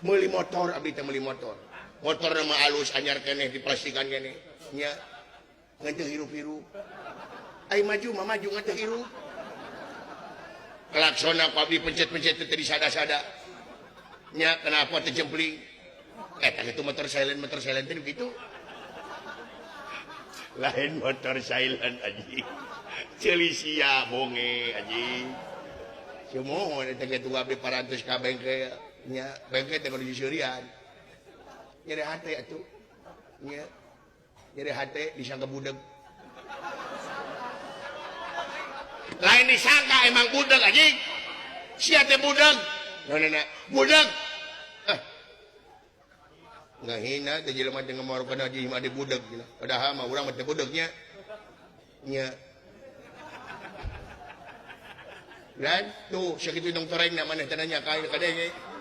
Meuli motor abdi teh meuli motor. Motor mah alus anyar keneh diplastikan keneh. Nya ngan teu hirup-hirup. Ai maju mah maju ngan teu hirup. Klaksona ku abdi pencet-pencet teu disada-sada. Nya kenapa teu jempling? Eta kitu motor silent teh kitu. Lain motor silent anjing. Ceuli sia bonge anjing. Sumuhun eta kitu abdi parantos ka bengkel nya bengkel teh kudu disurian. Nyeri hate atuh. Nya nyeri hate disangka budeg. Lain disangka emang budeg anjing. Sia teh budeg. Naonana budeg. Ah. Ngahina teh jelema teh ngemorkeun haji mah di budeg cenah. Padahal mah urang mah teh budegnya. Nya. Dan tuh sakitu dong torengna maneh teh nanya ka kadenge.